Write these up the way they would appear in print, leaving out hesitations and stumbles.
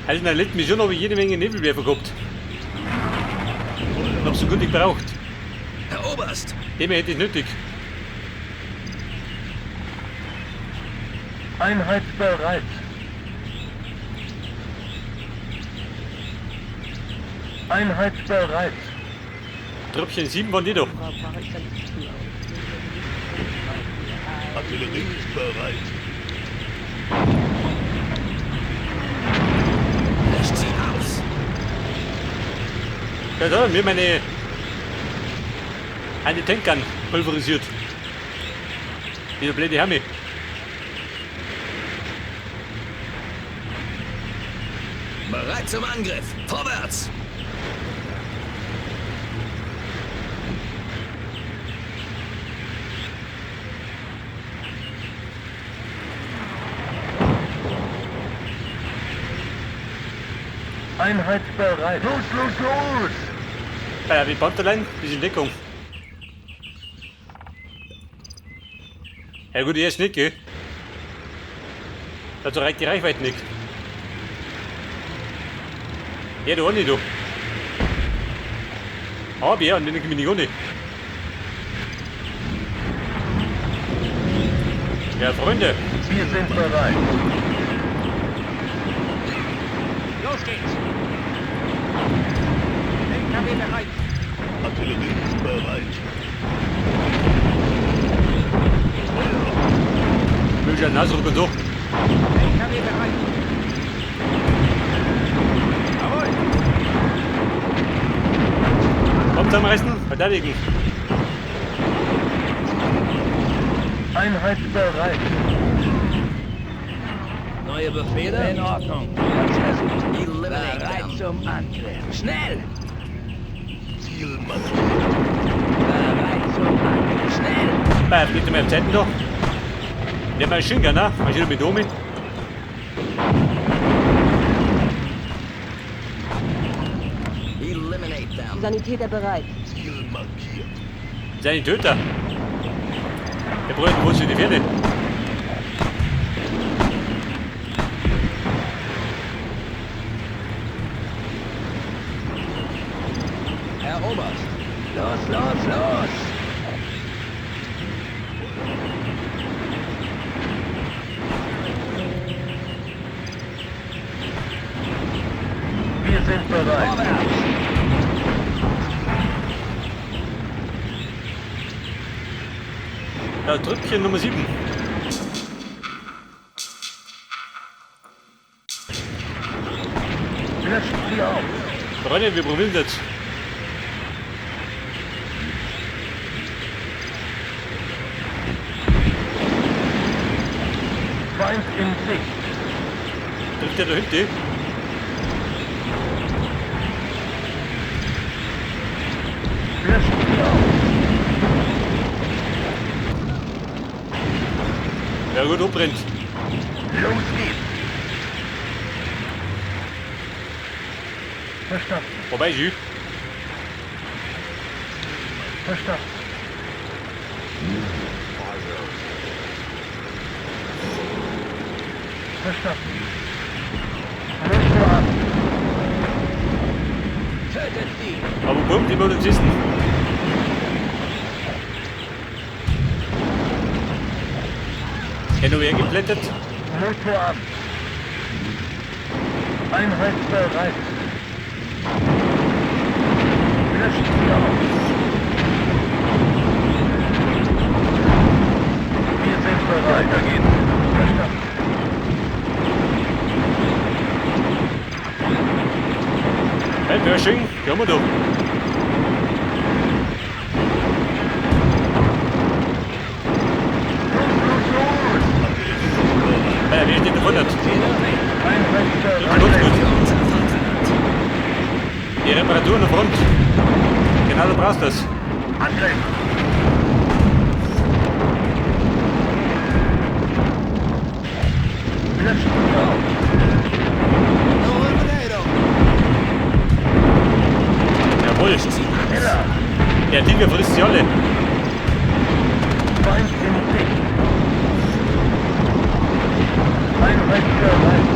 Also in der letzten Mission habe ich jede Menge Nebelwerfer gehabt. Und hab so gut gebraucht. Herr Oberst! Dem hätte ich nötig. Einheit bereit. Einheit bereit. Tröpfchen 7 waren die da. Artillerie ist bereit. Löscht sie aus! Ja, da, mir meine Anti-Tank-Gun pulverisiert. Dieser blöde Hermi. Bereit zum Angriff! Vorwärts! Einheit bereit. Los, los, los! Bei der Panterlein, bisschen Deckung. Ja gut, er ist nicht, gell? Dazu reicht die Reichweite nicht. Ja, du auch nicht, du. Aber ja, und den bin ich auch nicht. Ja, Freunde. Wir sind bereit. Los geht's! LKW bereit! Artillerie ist bereit. Möglicher Nasrück und so. LKW bereit! Jawohl! Kommt am Resten, verteidigen. Einheit bereit. Neue Befehle? In Ordnung. Eliminate Bereit them! zum Angriff. Schnell! Ziel markiert. Bereit zum Angriff. Schnell! Bei, bitte mehr Zeiten da. Der Machine Gun, ne? Maschine mit Omi. Eliminate them! Sanitäter bereit. Ziel markiert. Seine Töter. Der Bruder, wo sind die Pferde? Herr Oberst! Los, los, los! Wir sind bereit. Vorwärts! Ja, Tröpfchen Nummer 7. Löscht sie auf. Freunde, wir probieren das. Feind in Sicht. Trifft der da hinten? Löscht sie auf. Ja gut, abbrennt. Los geht's. Verstanden. Vorbei, Jü. Verstanden. Verstanden. Motor an. Tötet sie! Aber bumm, die wollen uns essen. Ja, noch wer geplättet? Motor an. Einheit bereit. Löscht sie auf. Wir sind bereit. Weiter geht's. Verstanden. Hey, Pershing, komm mal da. Los, los, los! Hey, wer steht da vorne? Einheit Gut, bereit. gut. Die Reparatur an der Front. Genau, du brauchst das. Angriff! Löscht sie auf. Jawohl. Schneller! Der Tiger frisst sie alle. Feind in Sicht. Einheit bereit.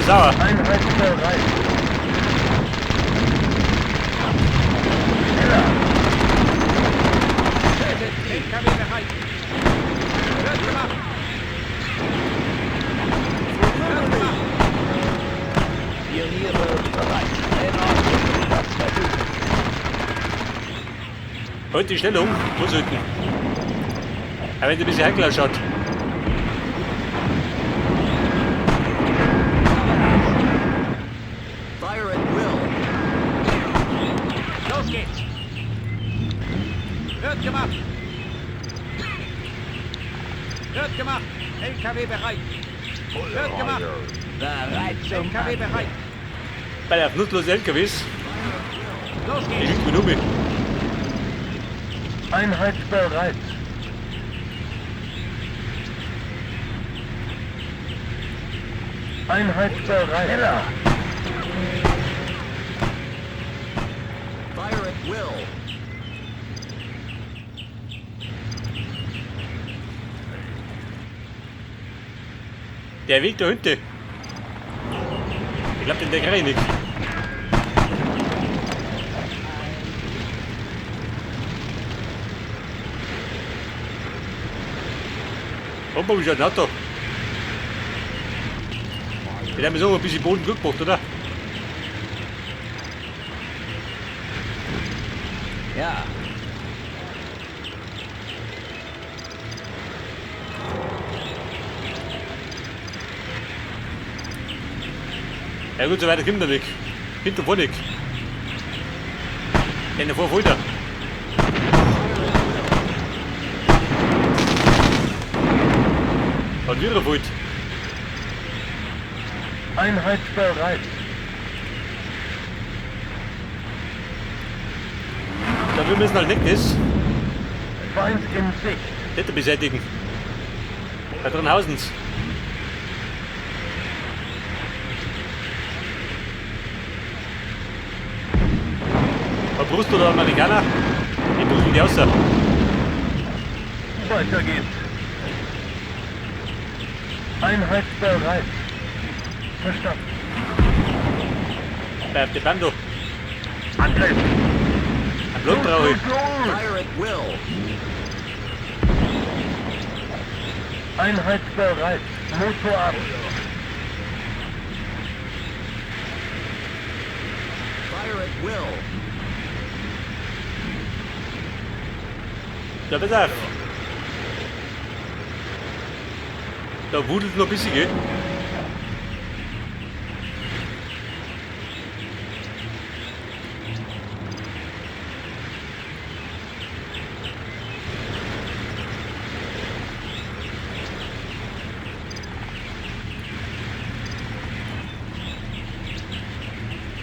Sauer. Einheit bereit. Schneller. Tötet sie! LKW bereit. Wird gemacht. Wird gemacht. Pioniere bereit. In Ordnung. Das versuchen. Heute die Stellung. Wo sollten? Aber wenn es ein bisschen heikel ausschaut. Fire at will. Los geht's. Wird gemacht. Wird gemacht. LKW bereit. Wird gemacht. Bereit zum LKW Angriff. bereit. Bei der nutzlosen LKWs. Los Die geht's. schickt mich um. Einheit bereit. Einheit bereit. Schneller. Fire at will. Der Weg da hinten. Ich glaube, den der krieg ich nicht. Opa, wie schaut denn da? Den haben wir so ein bisschen Boden gut gemacht, oder? Ja. Ja gut, so weiter kommt er nicht. Hinter vor nicht. Den davor voll da. Und wieder voll. Einheit bereit. Da wir müssen halt nicht das. Feind in Sicht. Das beseitigen. Da drin hausen's. Ob Brust oder Amerikaner? Die prügeln die außer. Weiter geht's. Einheit bereit. Verstanden. Bei der Bando. Angriff. Ein Blut brauche ich. Los, los. Fire at will. Einheit bereit. Motor ab. Fire at will. Da pass auf. Da wudelt noch ein bisschen, gell?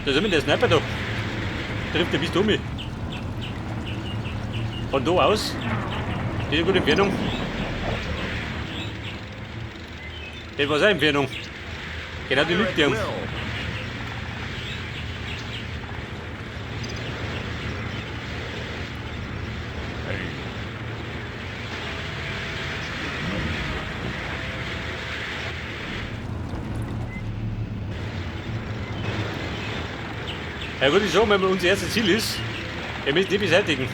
Da sind wir der Sniper da. Trifft der bis um mich. Von da aus. Die ist eine gute Entfernung. Das war seine Entfernung. Genau die Fire liegt at der. will. Ja, würde ich sagen, wenn unser erstes Ziel ist, wir müssen die beseitigen.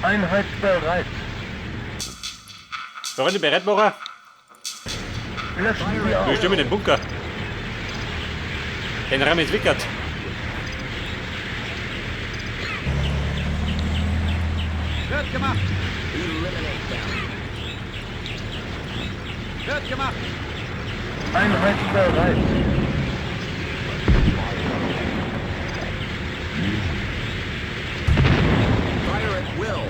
Einheit bereit. Freunde, bereit machen? Löschen Sie Wir aus. stürmen den Bunker. Den Rahmen ist wickert. Wird gemacht. Eliminate them. Wird gemacht. Einheit bereit. Fire at will.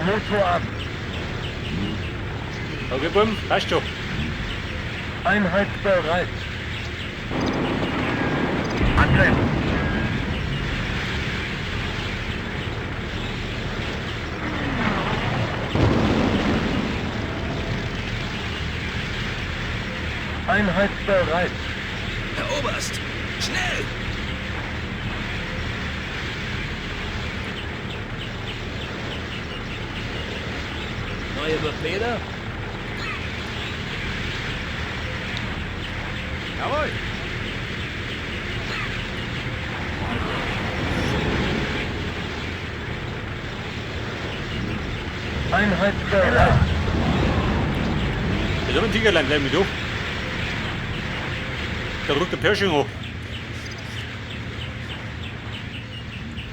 Motor ab. Okay, Buben, passt schon. Einheit bereit. Angriff. Einheit bereit. Herr Oberst, schnell! Neue Befehle? Jawohl. Einheit bereit. Jetzt haben wir ein Tigerlein gleich mit durch. Da rückt der Pershing hoch.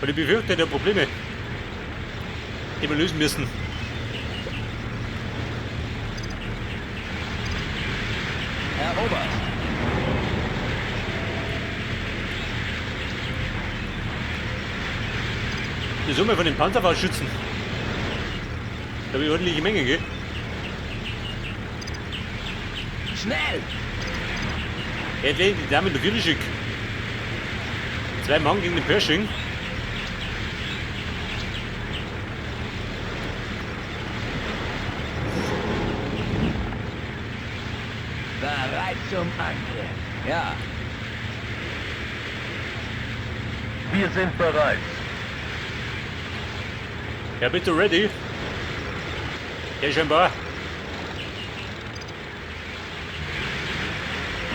Weil ich befürchte, der hat Probleme, die wir lösen müssen. Herr Oberst. Die Summe von den Panzerfahrschützen. Da habe ich ordentliche Menge, gell? Schnell! Hätte die Dame natürlich schick. 2 Mann gegen den Pershing. Bereit zum Angriff. Ja. Wir sind bereit. Ja, bitte ready. Ja, scheinbar.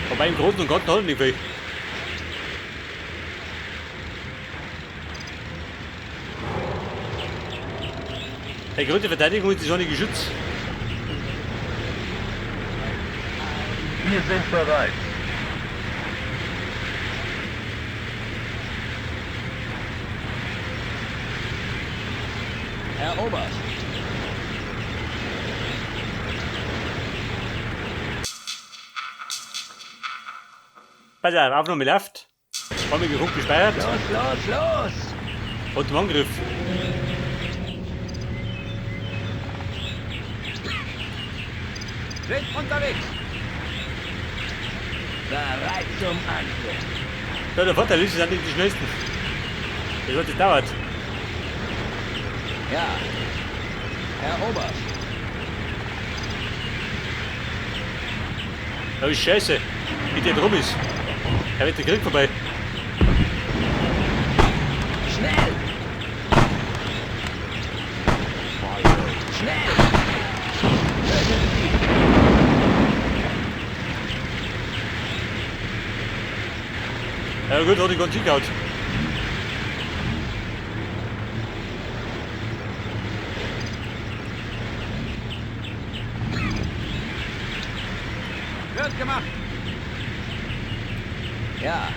Wobei im Großen und Ganzen hat er nicht viel. Die größte Verteidigung ist das ohne Geschütz. Wir sind bereit. Herr Oberst. Pass auf, Aufnahme läuft. Haben wir geguckt, gespeichert. Los, los, los! Und zum Angriff. Sind unterwegs. Bereit zum Angriff. Ja, der Vorteil ist, sie sind nicht die schnellsten. Das hat gedauert. Ja. Herr Oberst. Das ist scheiße. Wie der drum ist. Da wird der Krieg vorbei. Schnell! Schnell! Tötet sie! Ja gut, hat die ganz hingehauen. Wird gemacht. Ja.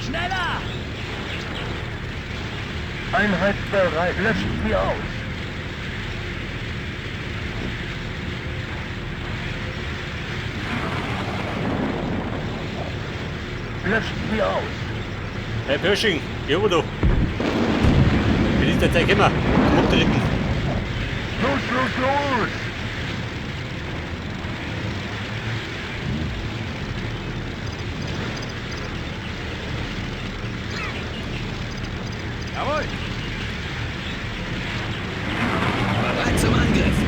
Schneller! Einheit bereit. Löscht sie aus. Löscht sie aus. Hey Pershing, hier oben da. Wie ist der Zeug immer? Zum Abtreten. Los, los, los! Jawohl. Bereit zum Angriff.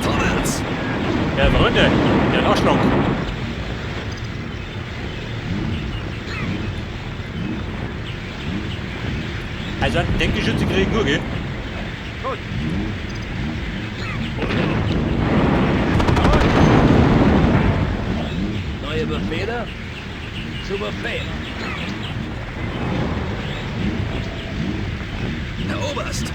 Vorwärts. Ja, Freunde, der Nachschlag. Also einen Denkgeschütze kriege ich nur, gell? Gut. Neue Befehle? Zu Befehl. Herr Oberst.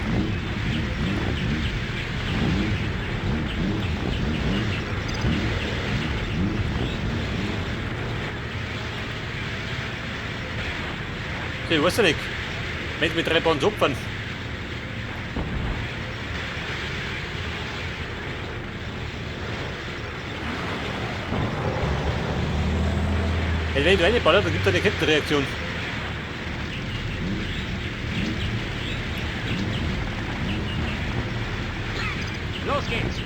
So, ich weiß ja nicht. Wenn mit 3 Bahnen opfern. Hey, wenn ich reinballer, dann gibt es eine Kettenreaktion. Los geht's.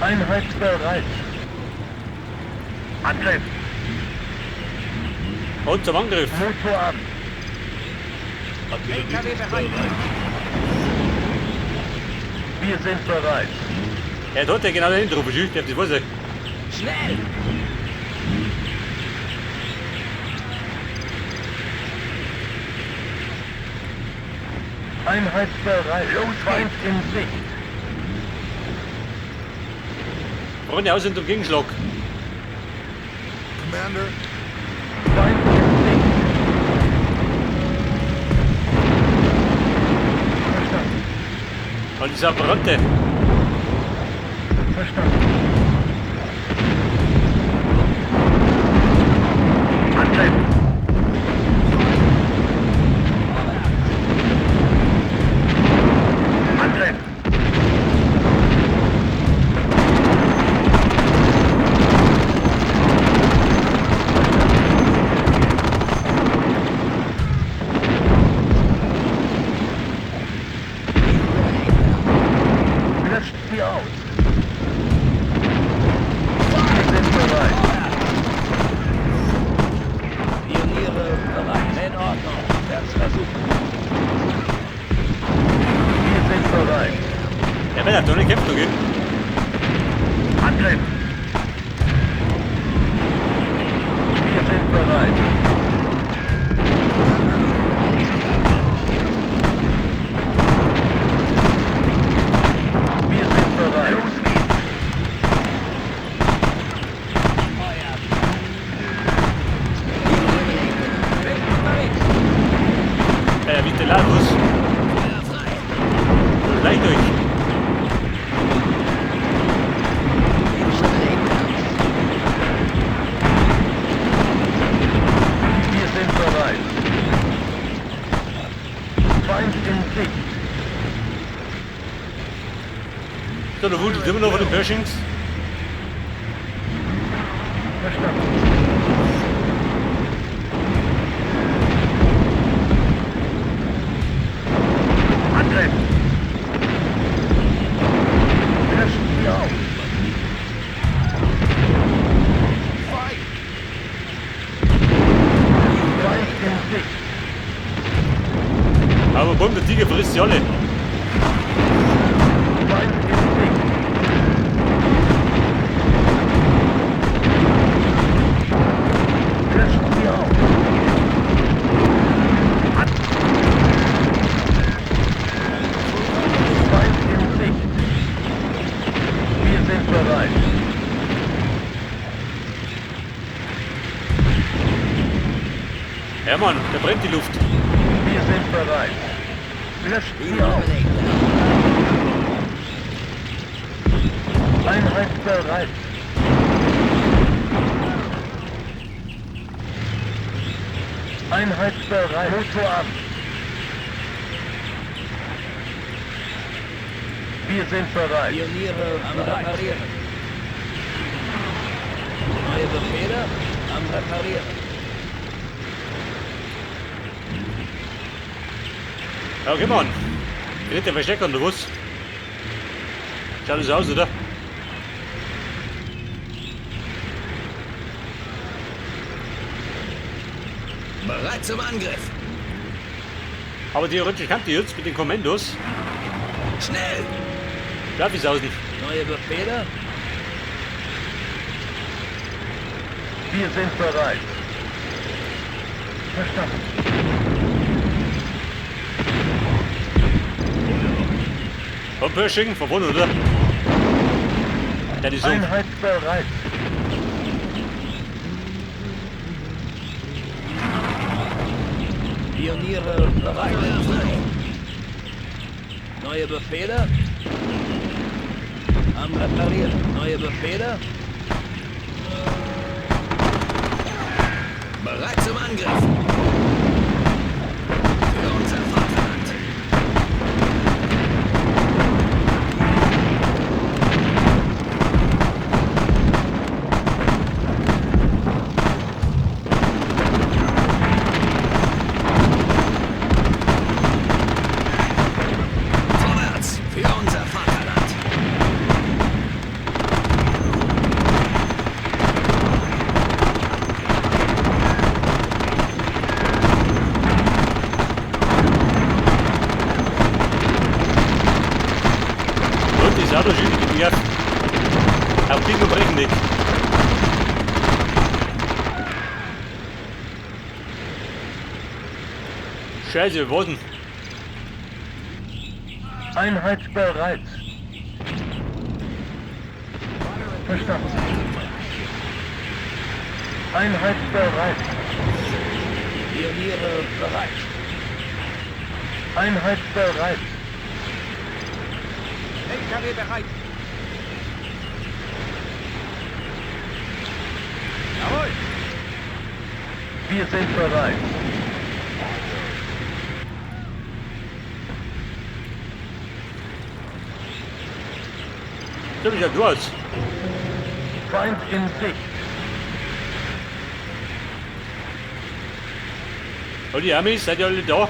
Einheit bereit. Angriff. Und zum Angriff. Motor an. Artillerie LKW ist bereit. bereit. Wir sind bereit. Ja, da hat er genau dahinter drauf, ich darf das weiß ich. Schnell! Einheit bereit. Los, Feind in Sicht. Freunde, aus und Gegenschlag. Commander. Feind in Sicht. Verstanden. Und dieser Brannte. Verstanden. Angriff. Angriff. Löscht sie aus. Wir sind bereit. Pioniere bereit. In Ordnung. Werd's versuchen. Wir sind bereit. Ja, wenn er doch nicht kämpft, okay? Angriff. Wir sind bereit. Wir sind bereit. Los geht's. Feuer. Bin unterwegs. Ja, bitte Ladus. Feuer frei. Gleich durch. Wir sind bereit. Feind in Sicht. So, da wudelt immer noch von den Pershings. Verstanden. Angriff! Löscht sie aus! Feind in Sicht! Aber bumm, der Tiger frisst sie alle. Feind in Sicht! Löscht sie aus! Feind in Sicht! Wir sind bereit! Ja, Mann, da brennt die Luft. Wir sind bereit! Löscht sie aus! Einheit bereit! Einheit bereit! Motor an! Wir sind bereit! Pioniere am Reparieren. Neue Befehle am Reparieren. Ja, okay, Mann. Dritte Verstecker oder was? Schaut das aus, oder? Bereit zum Angriff. Aber theoretisch kann die jetzt mit den Kommandos. Schnell! Darf ich außen? Neue Befehle? Wir sind bereit. Verstanden. Von Pershing, verbunden, oder? Ja, die so. Einheit bereit. Pioniere bereit. Neue Befehle? Am Reparieren. Neue Befehle? Bereit zum Angriff. Für unser Vaterland. Vorwärts für unser Vaterland. Und die ist auch noch schön genervt. Auf Biegen und Brechen nicht. Scheiße, wir warten. Einheit bereit. Verstanden. Einheit bereit. Pioniere bereit. Einheit bereit. LKW bereit. Jawohl. Wir sind bereit. So, wie schaut du aus? Feind in Sicht. Und die Amis, seid ihr alle da?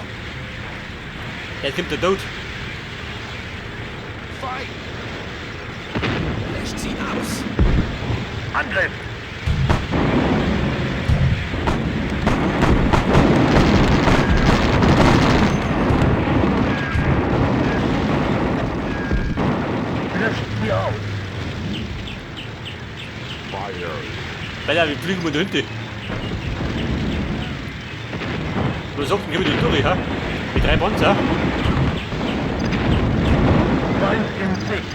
Jetzt kommt der Tod. Löscht sie aus! Angriff! Löscht sie aus. Alter, wie fliegen wir da hinten? Was sagt denn, wir da durch, ha? Mit 3 Panzer? Feind in Sicht.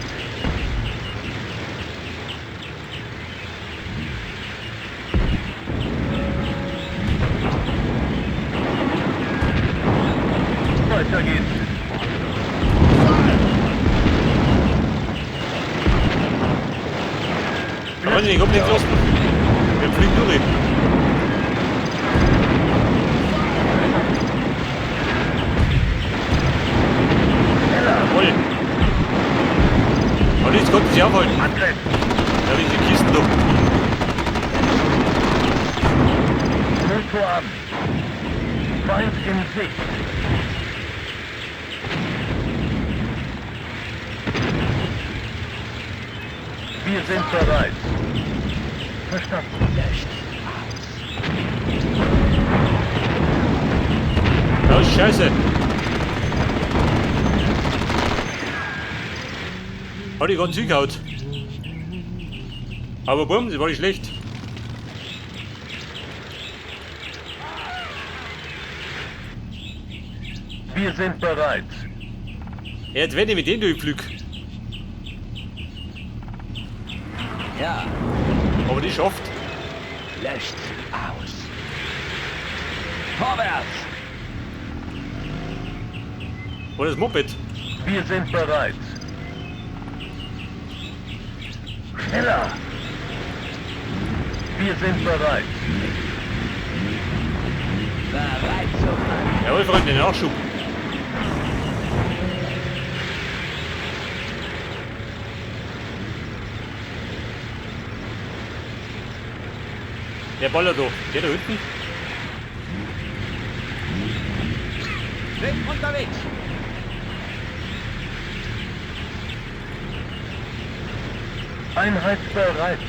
Weiter geht's. Freunde, ich hab nicht gelassen. Wir fliegen durch. Jawohl. Und jetzt konnten sie aufhalten. Angriff! Ja, diese Kisten da. Motor an. Feind in Sicht. Wir sind bereit. Verstanden. Löscht sie aus. Oh, Scheiße. Hat ich ganz hingehauen. Aber bumm, das war nicht schlecht. Wir sind bereit. Jetzt wenn ich mit dem durchflüg. Ja. Aber die schafft. Löscht sie aus. Vorwärts! Wo das Moped? Wir sind bereit. Schneller! Wir sind bereit. Bereit zum Angriff. Jawohl, Freunde, Nachschub. Der ballert da. Der da hinten. Sind unterwegs. Einheit bereit.